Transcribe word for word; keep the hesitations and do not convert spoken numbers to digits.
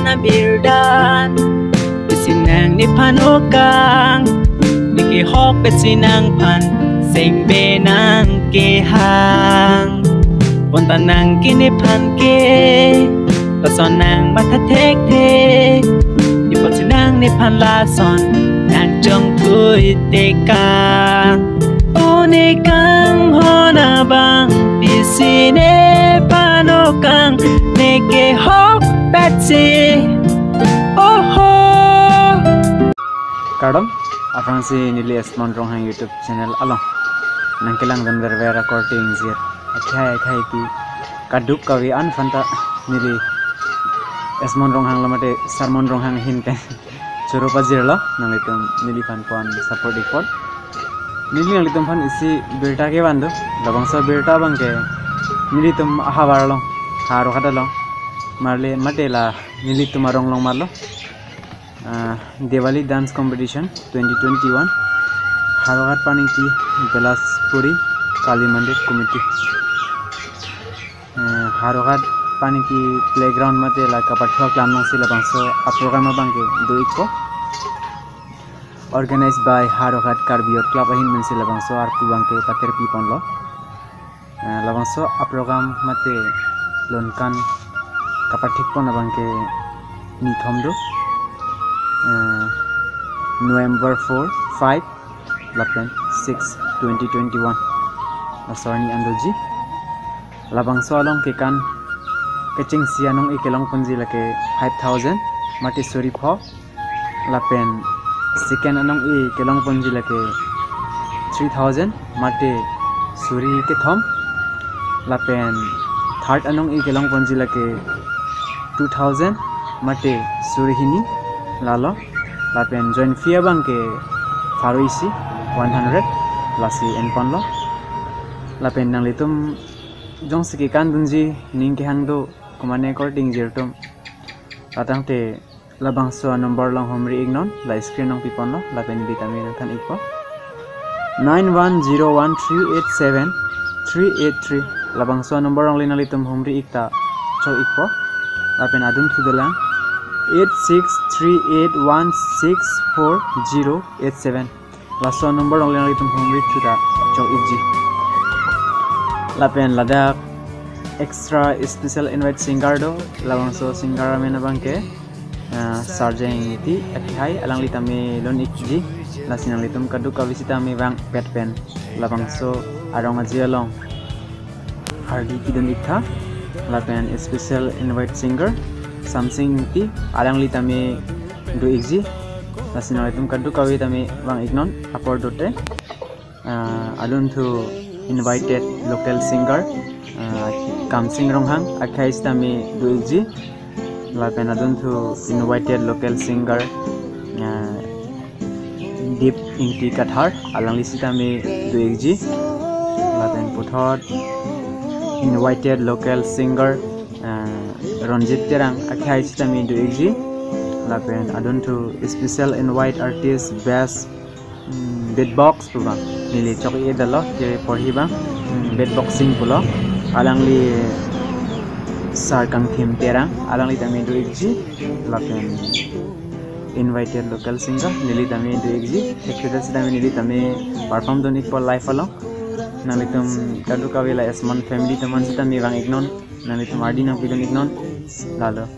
nabirdan. Besi nang nephan okang, ne kehok besi nangphan sengbe nang kehang. Bonta nang ke nephan ke, lason nang matha thekthe. Ne apotsi nang nephan lason nang chongthui tekang. O ne kanghon abang, besi nephan okang, ne kehok petsi. Oho. Kardom, aphrangsi neli Esmon Ronghang YouTube channel along nangkelangdun verver akorte ingjir akhai akhai pi kaduk kave an aphanta neli Esmon Ronghang lo mate Sermon Ronghang ahin pen choro pajirlo, nanglitum neliphan pon support ik apot. Neli nanglitum aphan isi birta kevan do, labangso birta abang ke nelitum ahavar along, Howraghat along, marli mate la nelitum arong along marlo. Ah, Diwali Dance Competition twenty twenty-one, Howraghat Paningti, Belaspuri Kali Mandir Committee. Eh, Howraghat Paningti Playground mate la kapathu aklam alongsi labangso aprogram abang ke do ikpo. Organized by Howraghat Karbi Youth Club ahin pensi labangso arpu abang ke paterpi ponlo. Eh, labangso aprogram mate lonkan kapathik pon abang ke nithom do. Eh, November four, five, lapen six, twenty twenty-one. Laso arni an doji. Labangso along kekan kechengsi anong-e kelongponji lake five thousand mate suri pho. Lapen second anong-e kelongponji lake three thousand mate suri kethom. Lapen third anong-e kelongponji lake two thousand mate suri hini lalo. Lapen joint fee abang ke pharo isi, one hundred, lasi enponlo. Lapen nanglitum jongsi kekandunji ning kehang do, komane akorte ingjir atum, atangte labangso anumber along humri iknon, la screen along piponlo, lapen neli tame nangthan ikpo. Nine one zero one three eight seven three eight three. Labangso anumber along nanglitum humri ik ta chok ikpo. Lapen adunthu dolang, eight six three eight one six four zero eight seven. Laso number along nanglitum humri thu ta chok ikji. Lapen ladak extra special invite singer do, labangso singer amen abang ke, ah, Sarjeng Ingti, akhai, alangli tame lun ikji. Lasi nanglitum kadokave sitame vangpet pen labangso arong aji along hardi pidun iktha. Lapen special invite singer Samsing Ingti, alangli tame do ikji. Lasi nanglitum kadokave tame vang iknon apor dote. Ah, adunthu invited local singer, ah, Kamsing Ronghang, akhai sitame do ikji. Lapen adunthu invited local singer, ah, Deep Ingti Kathar, alangli sitame do ikji. Lapen puthot invited local singer, ah, Ronjit Terang, akhai sitame do ikji. Lapen adunthu special invite artist best, mm, beatbox pu abang, neli chok-e dalo ke porhi abang, mm, beatboxing pulo. Alangli Sar Kangthim Terang, alangli tame do ikji. Lapen invited local singer, neli tame do ikji. Thekthedet sitame neli tame perform dun ikpo live along. Nanglitum kadokave la Esmon family atum an sitame vang iknon. Nanglitum hardi nangpidun iknon. Lalo.